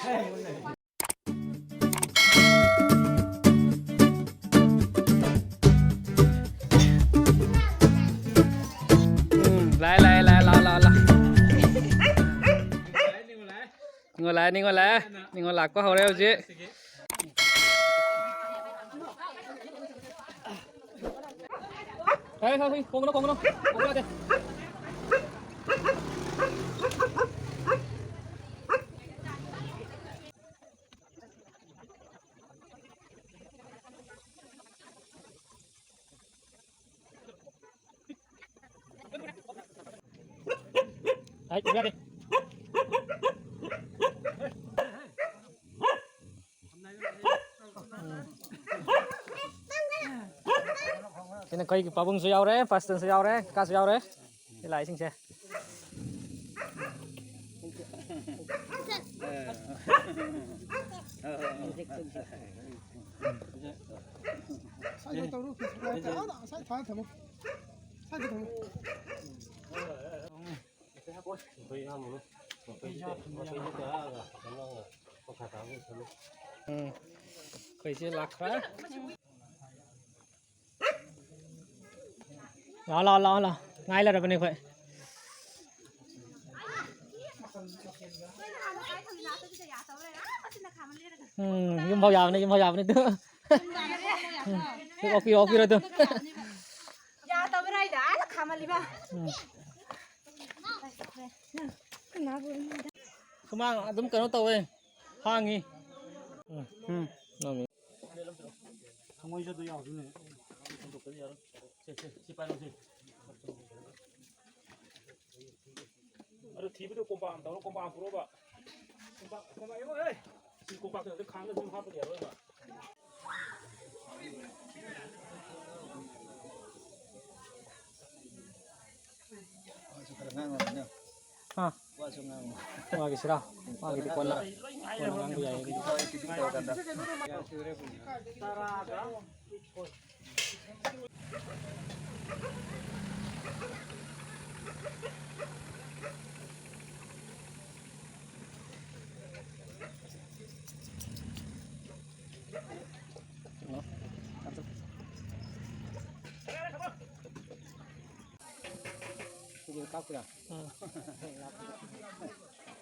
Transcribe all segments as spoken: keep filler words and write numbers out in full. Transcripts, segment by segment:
ꯎꯝ, ꯂꯥꯛꯑꯦ, ꯂꯥꯛꯑꯦ, ꯂꯥꯛꯑꯦ, ꯂꯥꯛꯑꯣ, ꯂꯥꯛꯑꯣ, ꯂꯥꯛꯑꯣ꯫ ꯅꯤꯉꯣꯜ ꯂꯥꯛꯑꯦ, ꯅꯤꯉꯣꯜ ꯂꯥꯛꯑꯦ꯫ ꯅꯤꯉꯣꯜ ꯂꯥꯛꯄ ꯍꯧꯔꯦ ꯍꯧꯖꯤꯛ꯫ ꯍꯦ, ꯍꯦ, ꯍꯦ, ꯈꯣꯡꯒꯅꯨ, ꯈꯣꯡꯒꯅꯨ꯫ ꯈꯣꯡꯕ ꯌꯥꯗꯦ꯫ ꯁꯤꯅ ꯑꯩꯈꯣꯏꯒꯤ ꯄꯥꯕꯨꯡꯁꯨ ꯌꯥꯎꯔꯦ, ꯄꯥꯁꯇꯔꯁꯨ ꯌꯥꯎꯔꯦ, ꯀꯀꯥꯁꯨ ꯌꯥꯎꯔꯦ꯫ ꯁꯤ ꯂꯥꯛꯏꯁꯤꯡꯁꯦ꯫ ꯁꯥꯏꯗ ꯇꯧꯔꯣ, ꯉꯁꯥꯏ ꯊꯥꯔ ꯊꯝꯃꯣ꯫ ꯁꯥꯏꯗ ꯊꯝꯃꯣ꯫ ꯎꯝ, ꯑꯩꯈꯣꯏꯁꯦ ꯂꯥꯛꯈ꯭ꯔꯦ꯫ ꯂꯥꯛꯑꯣ, ꯂꯥꯛꯑꯣ, ꯂꯥꯛꯑꯣ, ꯂꯥꯛꯑꯣ꯫ ꯉꯥꯏ ꯂꯩꯔꯕꯅꯦ ꯑꯩꯈꯣꯏ꯫ ꯎꯝ, ꯌꯨꯝꯐꯥꯎ ꯌꯥꯕꯅꯦ, ꯌꯨꯝꯐꯥꯎ ꯌꯥꯕꯅꯦ ꯑꯗꯨ꯫ ꯎꯝ, ꯑꯣꯛꯄꯤꯔꯣ, ꯑꯣꯛꯄꯤꯔꯣ ꯑꯗꯨ꯫ ꯎꯝ꯫ ꯁꯨꯃꯥꯡ ꯑꯗꯨꯝ ꯀꯩꯅꯣ ꯇꯧꯋꯦ, ꯍꯥꯡꯉꯤ꯫ ꯎꯝ, ꯎꯝ, ꯅꯣꯡꯃꯤ꯫ ꯊꯥꯡꯃꯩꯁꯨ ꯑꯗꯨ ꯌꯥꯎꯗꯣꯏꯅꯦ꯫ ꯁꯦ, ꯁꯦ, ꯁꯤ ꯄꯥꯏꯔꯣ, ꯁꯤ꯫ ꯑꯗꯨ ꯊꯤꯕꯗꯣ ꯀꯣꯝꯄꯥꯛ ꯑꯃ ꯇꯧꯔꯣ, ꯀꯣꯝꯄꯥꯛ ꯑꯃ ꯄꯨꯔꯛꯑꯣꯕ꯫ ꯀꯣꯝꯄꯥꯛ, ꯀꯣꯝꯄꯥꯛ ꯌꯦꯡꯉꯣ, ꯑꯦ! ꯁꯤ ꯀꯣꯝꯄꯥꯛꯇ ꯈꯥꯡꯗ ꯑꯗꯨꯝ ꯍꯥꯞꯄꯗꯤ ꯌꯥꯔꯣꯏꯕ꯫ ꯋꯥꯁꯨ ꯈꯔ ꯉꯥꯡꯉꯣ꯫ ꯍꯥ? ꯋꯥꯁꯨ ꯉꯥꯡꯉꯣ꯫ ꯋꯥꯒꯤꯁꯤꯔꯥ? ꯋꯥꯒꯤꯗꯤ ꯀꯣꯟꯅ, ꯀꯣꯟꯅ ꯉꯥꯡꯕ ꯌꯥꯏꯌꯦ꯫ ꯀꯣꯟꯅ ꯉꯥꯡꯕ ꯌꯥꯏꯌꯦ꯫ ꯀꯥꯞꯄ꯭ꯔꯥ? ꯎꯝ꯫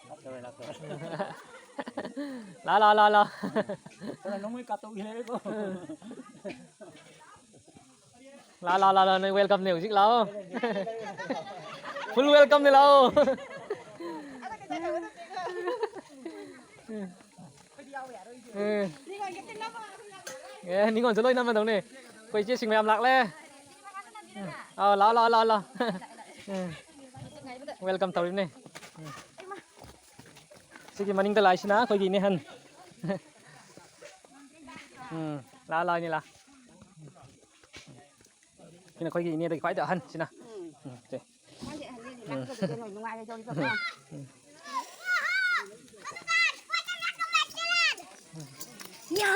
ꯂꯥꯛꯇꯧꯔꯦ, ꯂꯥꯛꯇꯧꯔꯦ꯫ ꯂꯥꯛꯑꯣ, ꯂꯥꯛꯑꯣ, ꯂꯥꯛꯑꯣ, ꯂꯥꯛꯑꯣ꯫ ꯈꯔ ꯅꯣꯡꯃꯩ ꯀꯥꯞꯇꯧꯒꯦ ꯂꯩꯔꯦꯀꯣ꯫ ꯂꯥꯛꯑꯣ, ꯂꯥꯛꯑꯣ, ꯂꯥꯛꯑꯣ, ꯂꯥꯛꯑꯣ, ꯅꯣꯏ welcome ꯅꯦ ꯍꯧꯖꯤꯛ ꯂꯥꯛꯑꯣ꯫ Full welcome ꯅꯦ ꯂꯥꯛꯑꯣ꯫ ꯎꯝ꯫ ꯑꯦ, ꯅꯤꯉꯣꯜꯁꯨ ꯂꯣꯏ ꯅꯝꯃꯗꯧꯅꯦ꯫ ꯑꯩꯈꯣꯏ ꯏꯆꯦꯁꯤꯡ ꯃꯌꯥꯝ ꯂꯥꯛꯂꯦ꯫ ꯎꯝ꯫ ꯑꯥꯎ, ꯂꯥꯛꯑꯣ, ꯂꯥꯛꯑꯣ, ꯂꯥꯛꯑꯣ, ꯂꯥꯛꯑꯣ꯫ ꯎꯝ꯫ Welcome ꯇꯧꯔꯤꯕꯅꯦ꯫ ꯎꯝ꯫ ꯁꯤꯒꯤ ꯃꯅꯤꯡꯗ ꯂꯥꯛꯏꯁꯤꯅ ꯑꯩꯈꯣꯏꯒꯤ ꯏꯅꯦ ꯑꯍꯟ꯫ ꯎꯝ꯫ ꯂꯥꯛꯑꯣ, ꯂꯥꯛꯑꯣ, ꯏꯅꯦ ꯂꯥꯛꯑꯣ꯫ ꯁꯤꯅ ꯑꯩꯈꯣꯏꯒꯤ ꯏꯅꯦꯗꯒꯤ ꯈ꯭ꯋꯥꯏꯗꯒꯤ ꯑꯍꯟ ꯁꯤꯅ꯫ ꯎꯝ꯫ ꯎꯝ, ꯁꯦ꯫ ꯃꯥꯒꯤ ꯑꯍꯟꯅꯤ, ꯎꯝ꯫ ꯅꯪꯒꯗꯨꯗꯤ ꯅꯣꯏ ꯅꯨꯡꯉꯥꯏꯔꯦ ꯇꯧꯔꯤꯗꯣ꯫ ꯎꯝ꯫ ꯎꯝ꯫ ꯌꯥ꯫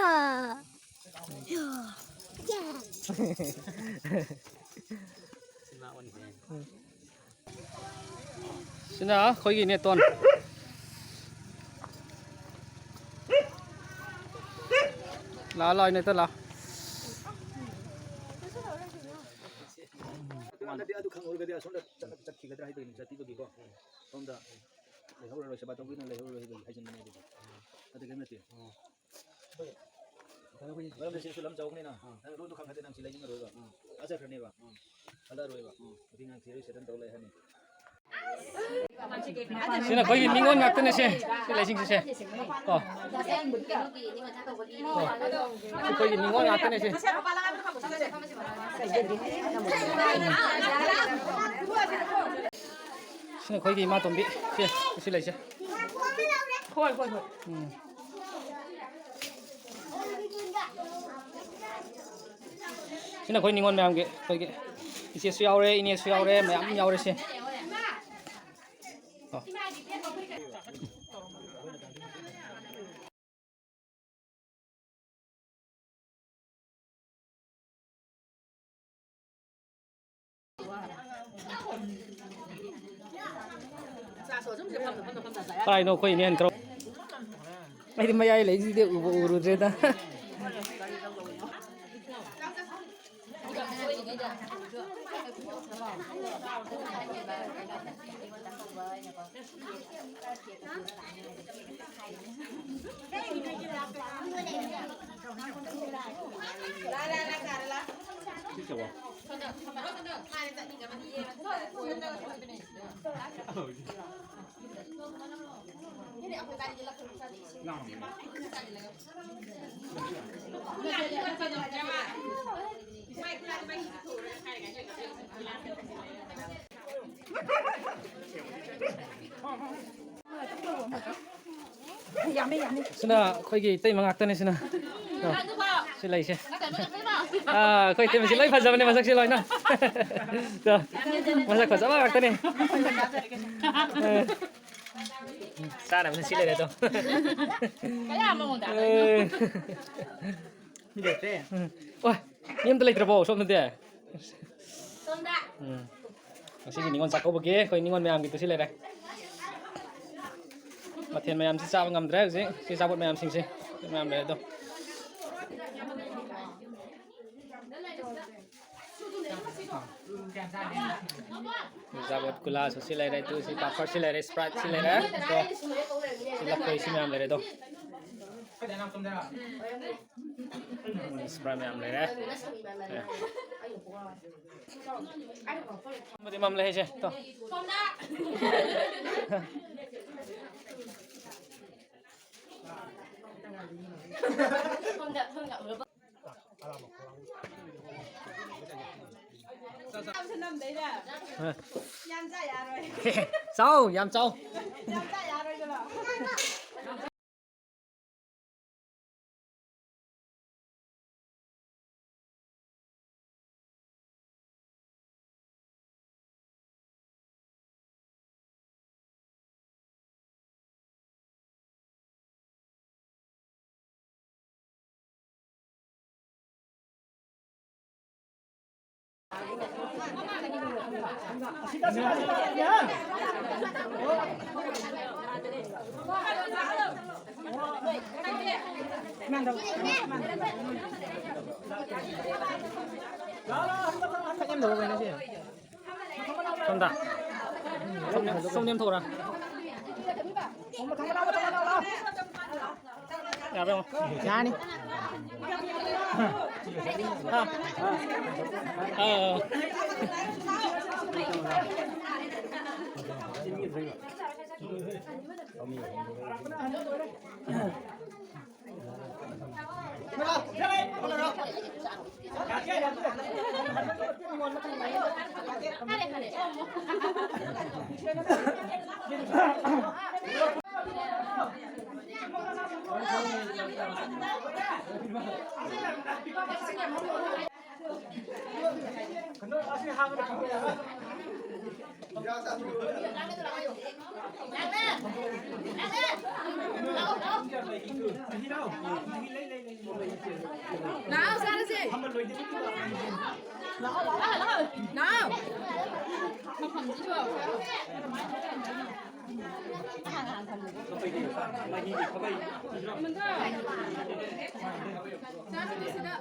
ꯌꯥ꯫ ꯎꯝ꯫ ꯁꯤꯅ ꯑꯩꯈꯣꯏꯒꯤ ꯏꯅꯦꯇꯣꯟ꯫ ꯂꯥꯛꯑꯣ, ꯂꯥꯛꯑꯣ, ꯏꯅꯦꯇꯣꯟ, ꯂꯥꯛꯑꯣ꯫ ꯇꯣꯉꯥꯟꯅꯗꯤ ꯑꯗꯨ ꯈꯪꯍꯧꯔꯒꯗꯤ ꯑꯁꯣꯝꯗ ꯆꯠꯂ-, ꯆꯠꯈꯤꯒꯗ꯭ꯔꯥ ꯍꯥꯏꯕꯒꯤ ꯆꯠꯄꯤꯕꯒꯤꯀꯣ꯫ ꯁꯣꯝꯗ ꯂꯩꯍꯧꯔꯔꯣꯏ, ꯁꯦꯕꯥ ꯇꯧꯕꯤꯅ ꯂꯩꯍꯧꯔꯔꯣꯏ ꯍꯥꯏꯕꯒꯤ ꯍꯥꯏꯖꯤꯟꯕꯅꯦ ꯑꯗꯨꯗꯤ꯫ ꯑꯗꯨ ꯀꯩꯝ ꯅꯠꯇꯦ꯫ ꯃꯔꯝꯗꯤ ꯁꯤꯁꯨ ꯂꯝ ꯆꯥꯎꯕꯅꯤꯅ, ꯑꯥ꯫ ꯅꯪ ꯂꯣꯟꯗꯣ ꯈꯪꯉꯗꯤ ꯅꯪ ꯁꯤ ꯂꯩꯅꯤꯡꯉꯔꯣꯏꯕ꯫ ꯑꯥ꯫ ꯑꯥ ꯆꯠꯈ꯭ꯔꯅꯦꯕ꯫ ꯑꯥ꯫ ꯍꯜꯂꯛꯑꯔꯣꯏꯕ꯫ ꯑꯥ꯫ ꯅꯨꯄꯤ ꯑꯉꯥꯡ ꯊꯤꯔꯣꯏ ꯁꯦꯇꯜ ꯇꯧ ꯂꯩ ꯍꯥꯏꯅꯤ꯫ ꯁꯤꯅ ꯑꯩꯈꯣꯏꯒꯤ ꯅꯤꯉꯣꯜ ꯉꯥꯛꯇꯅꯦ ꯁꯦ꯫ ꯁꯤ ꯂꯩꯁꯤꯡꯁꯤꯁꯦ꯫ ꯀꯣ꯫ ꯀꯣ꯫ ꯑꯩꯈꯣꯏꯒꯤ ꯅꯤꯉꯣꯜ ꯉꯥꯛꯇꯅꯦ ꯁꯦ꯫ ꯁꯤꯅ ꯑꯩꯈꯣꯏꯒꯤ ꯏꯃꯥ ꯇꯣꯝꯕꯤ꯫ ꯁꯦ, ꯁꯤ ꯂꯩꯁꯦ꯫ ꯍꯣꯏ, ꯍꯣꯏ, ꯍꯣꯏ꯫ ꯎꯝ꯫ ꯁꯤꯅ ꯑꯩꯈꯣꯏ ꯅꯤꯉꯣꯜ ꯃꯌꯥꯝꯒꯤ, ꯑꯩꯈꯣꯏꯒꯤ ꯏꯆꯦꯁꯨ ꯌꯥꯎꯔꯦ, ꯏꯅꯦꯁꯨ ꯌꯥꯎꯔꯦ, ꯃꯌꯥꯝ ꯌꯥꯎꯔꯦ ꯁꯦ꯫ ꯑꯣ꯫ ꯀꯥꯏꯅꯣ ꯑꯩꯈꯣꯏ ꯏꯅꯦ ꯍꯟꯈ꯭ꯔꯣ? ꯑꯩꯗꯤ ꯃꯌꯥꯏ ꯂꯩꯁꯤꯗꯤ ꯎꯕꯨ ꯎꯔꯨꯗ꯭ꯔꯦꯗ꯫ ꯁꯤꯅ ꯑꯩꯈꯣꯏꯒꯤ ꯏꯇꯩꯃ ꯉꯥꯛꯇꯅꯦ ꯁꯤꯅ꯫ ꯑꯣ, ꯁꯤ ꯂꯩꯁꯦ꯫ ꯑꯥ, ꯑꯩꯈꯣꯏ ꯏꯇꯩꯃꯁꯤ ꯂꯣꯏ ꯐꯖꯕꯅꯦ ꯃꯁꯛꯁꯦ ꯂꯣꯏꯅ꯫ ꯇꯣ, ꯃꯁꯛ ꯐꯖꯕ ꯉꯥꯛꯇꯅꯦ꯫ ꯑꯦ, ꯆꯥꯅꯕꯅ ꯁꯤ ꯂꯩꯔꯦ ꯑꯗꯣ꯫ ꯑꯦ꯫ ꯎꯝ꯫ ꯋꯥ, ꯃꯤ ꯑꯝꯇ ꯂꯩꯇ꯭ꯔꯕꯣ ꯁꯣꯝꯗꯗꯤ? ꯎꯝ꯫ ꯉꯁꯤꯒꯤ ꯅꯤꯉꯣꯜ ꯆꯥꯛꯀꯧꯕꯒꯤ ꯑꯩꯈꯣꯏ ꯅꯤꯉꯣꯜ ꯃꯌꯥꯝꯒꯤꯗꯨ ꯁꯤ ꯂꯩꯔꯦ꯫ ꯃꯊꯦꯜ ꯃꯌꯥꯝꯁꯤ ꯆꯥꯕ ꯉꯝꯗ꯭ꯔꯦ ꯍꯧꯖꯤꯛ꯫ ꯁꯤ ꯑꯆꯥꯄꯣꯠ ꯃꯌꯥꯝꯁꯤꯡꯁꯦ ꯃꯌꯥꯝ ꯂꯩꯔꯦ ꯑꯗꯣ꯫ ꯑꯆꯥꯄꯣꯠ ꯀꯨꯂꯥꯁꯨ ꯁꯤ ꯂꯩꯔꯦ, ꯇꯨ ꯁꯤ ꯄꯥꯄꯔ ꯁꯤ ꯂꯩꯔꯦ, ꯁꯄ꯭ꯔꯥꯏꯠ ꯁꯤ ꯂꯩꯔꯦ, ꯇꯣ ꯁꯤ ꯂꯐꯣꯏ ꯁꯤ ꯃꯌꯥꯝ ꯂꯩꯔꯦ ꯑꯗꯣ꯫ ꯁꯄ꯭ꯔꯥꯏꯠ ꯃꯌꯥꯝ ꯂꯩꯔꯦ꯫ ꯑꯦ꯫ ꯃꯝꯗꯤ ꯃꯝꯂꯦ ꯍꯥꯏꯁꯦ, ꯇꯣ꯫ ꯆꯥꯎ, ꯌꯥꯝ ꯆꯥꯎ꯫ ꯁꯣꯝꯗ꯫ ꯁꯣꯝ ꯅꯦꯝ-, ꯁꯣꯝ ꯅꯦꯝꯊꯣꯛꯑꯣꯔꯥ? ꯌꯥꯅꯤ꯫ ꯑꯥ꯫ ꯂꯥꯛꯑꯣ, ꯆꯥꯔꯁꯦ꯫ ꯂꯥꯛꯑꯣ, ꯂꯥꯛꯑꯣ, ꯂꯥꯛꯑꯣ꯫ ꯂꯥꯛꯑꯣ꯫ ꯃꯐꯝꯁꯤꯁꯨ꯫ ꯆꯥꯔꯁꯦ ꯁꯤꯗ꯫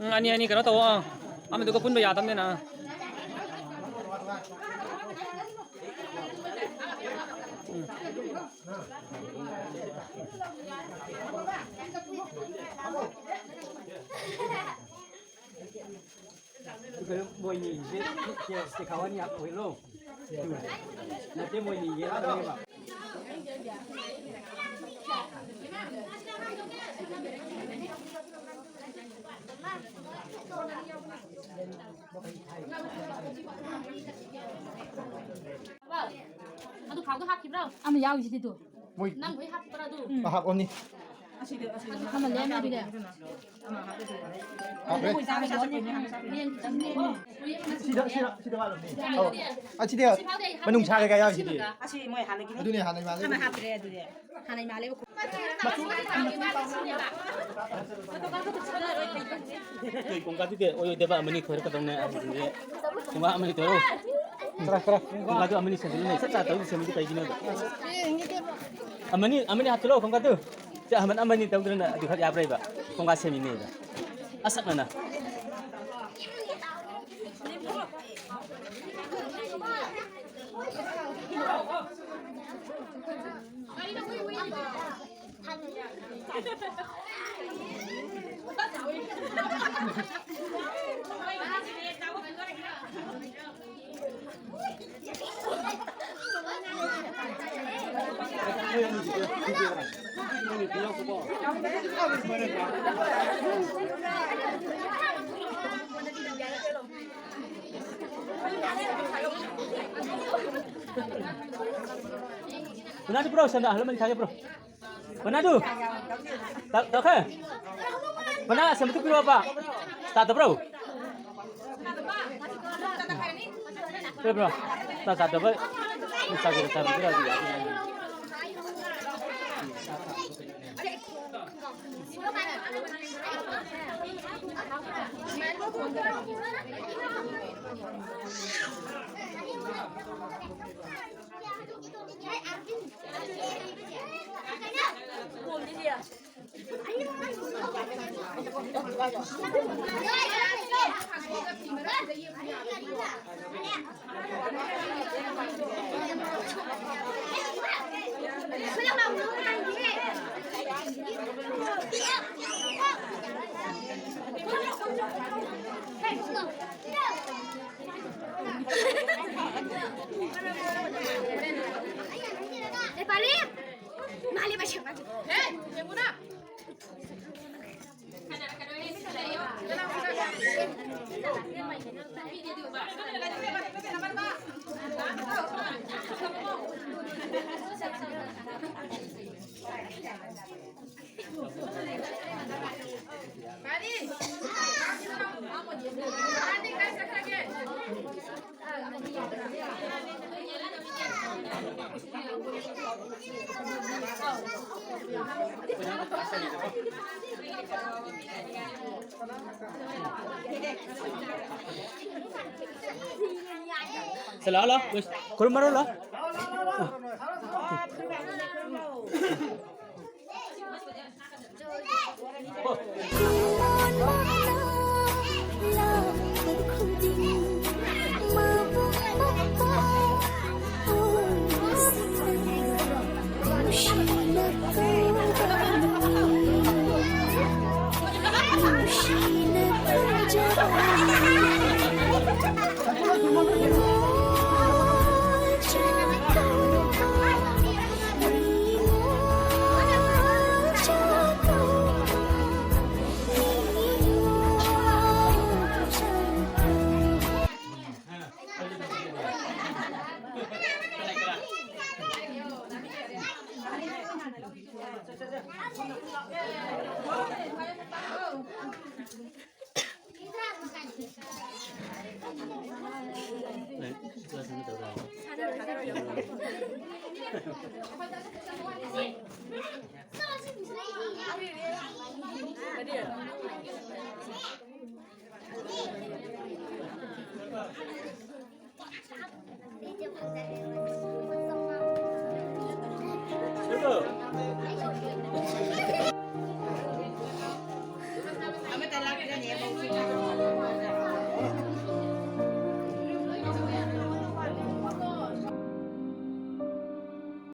ꯎꯝ, ꯑꯅꯤ ꯑꯅꯤ ꯀꯩꯅꯣ ꯇꯧꯑꯣ꯫ ꯑꯥ, ꯑꯃꯗꯨꯒ ꯄꯨꯟꯕ ꯌꯥꯗꯕꯅꯤꯅ꯫ ꯎꯝ꯫ ꯃꯣꯏꯅꯤꯁꯦ ꯁꯦ, ꯁꯦ, ꯁꯦ ꯈꯥꯋꯥꯅꯤ ꯍꯥꯞ ꯑꯣꯏꯂꯣ꯫ ꯅꯠꯇꯦ, ꯃꯣꯏꯅꯤ ꯌꯦꯜꯂꯛꯀꯅꯦꯕ꯫ ꯑꯗꯨ ꯈꯥꯎꯗ ꯍꯥꯞꯈꯤꯕ꯭ꯔꯣ? ꯑꯃ ꯌꯥꯎꯔꯤꯁꯤꯗꯤ ꯇꯨ꯫ ꯃꯣꯏ ꯅꯪ ꯍꯣꯏ ꯍꯥꯞꯄ꯭ꯔꯥ ꯑꯗꯨ? ꯍꯥꯞꯄꯝꯅꯤ꯫ ꯑꯁꯤꯗ, ꯑꯁꯤꯗ꯫ ꯑꯃ ꯂꯦꯝꯃꯦ ꯑꯗꯨꯗꯤ꯫ ꯍꯥꯞꯄꯦ꯫ ꯃꯣꯏ ꯆꯥꯕ ꯆꯥꯕ ꯁꯤꯗ, ꯁꯤꯗ, ꯁꯤꯗ ꯋꯥꯠꯂꯝꯅꯤ꯫ ꯑꯧ꯫ ꯑꯁꯤꯗꯤ ꯃꯅꯨꯡꯁꯥ ꯀꯩꯀꯥ ꯌꯥꯎꯔꯤꯁꯤꯗꯤ꯫ ꯑꯁꯤ ꯃꯣꯏ ꯍꯥꯟꯅꯒꯤꯅꯤ꯫ ꯑꯗꯨꯅꯦ ꯍꯥꯟꯅꯒꯤ ꯃꯥꯜꯂꯦ꯫ ꯑꯃ ꯍꯥꯞꯇ꯭ꯔꯦ ꯑꯗꯨꯗꯤ꯫ ꯍꯥꯟꯅꯒꯤ ꯃꯥꯜꯂꯦꯕ꯫ ꯀꯩ ꯀꯣꯡꯀꯥꯗꯨꯗꯤ ꯑꯣꯏ ꯑꯣꯏꯗꯕ ꯑꯃꯅꯤ ꯈꯣꯏꯔꯛꯀꯗꯧꯅꯦ꯫ ꯑꯗꯨꯗꯤ ꯀꯣꯡꯀꯥ ꯑꯃꯅꯤ ꯇꯧꯔꯣ꯫ ꯈꯔ, ꯈꯔ꯫ ꯀꯣꯡꯀꯥꯗꯨ ꯑꯃꯅꯤ ꯁꯦꯝꯖꯤꯜꯂꯨꯅꯦ꯫ ꯆꯞ ꯆꯥ ꯇꯧꯔꯤ ꯁꯦꯝꯕꯗꯤ ꯀꯩꯒꯤꯅꯣꯕ? ꯑꯃꯅꯤ, ꯑꯃꯅꯤ ꯍꯥꯞꯆꯤꯜꯂꯣ ꯀꯣꯡꯀꯥꯗꯨ꯫ ꯁꯤ ꯑꯍꯟ ꯑꯃꯅꯤ ꯇꯧꯗ꯭ꯔꯅ ꯑꯗꯨ ꯈꯛ ꯌꯥꯕ꯭ꯔꯥ ꯏꯕ? ꯀꯣꯡꯀꯥ ꯁꯦꯝꯃꯤꯅꯦꯕ꯫ ꯑꯁꯛꯅꯅ꯫ ꯀꯅꯥꯗꯤ ꯄꯨꯔꯛꯑꯣ, ꯁꯟꯗ ꯑꯍꯜ ꯂꯃꯟ ꯊꯥꯒꯦ ꯄꯨꯔꯛꯑꯣ꯫ ꯀꯅꯥꯗꯨ? ꯇ-, ꯇꯧꯈꯦ? ꯀꯅꯥ ꯑꯁꯦꯝꯕꯗꯨ ꯄꯤꯔꯛꯑꯣꯕ? ꯇꯥꯗꯕ꯭ꯔꯣ? ꯄꯤꯔꯛꯄ꯭ꯔꯣ? ꯇꯥ ꯇꯥꯗꯕ? ꯆꯥꯒꯦꯔ ꯆꯥꯔꯣꯏꯒꯦꯔ ꯑꯗꯨ ꯌꯥꯗꯦ꯫ नेपाली माले बसेको मान्छे। हे, हेर्नु न। ꯁꯦ, ꯂꯥꯛꯑꯣ, ꯂꯥꯛꯑꯣ꯫ ꯈꯨꯔꯨꯝꯃꯔꯣ, ꯂꯥꯛꯑꯣ꯫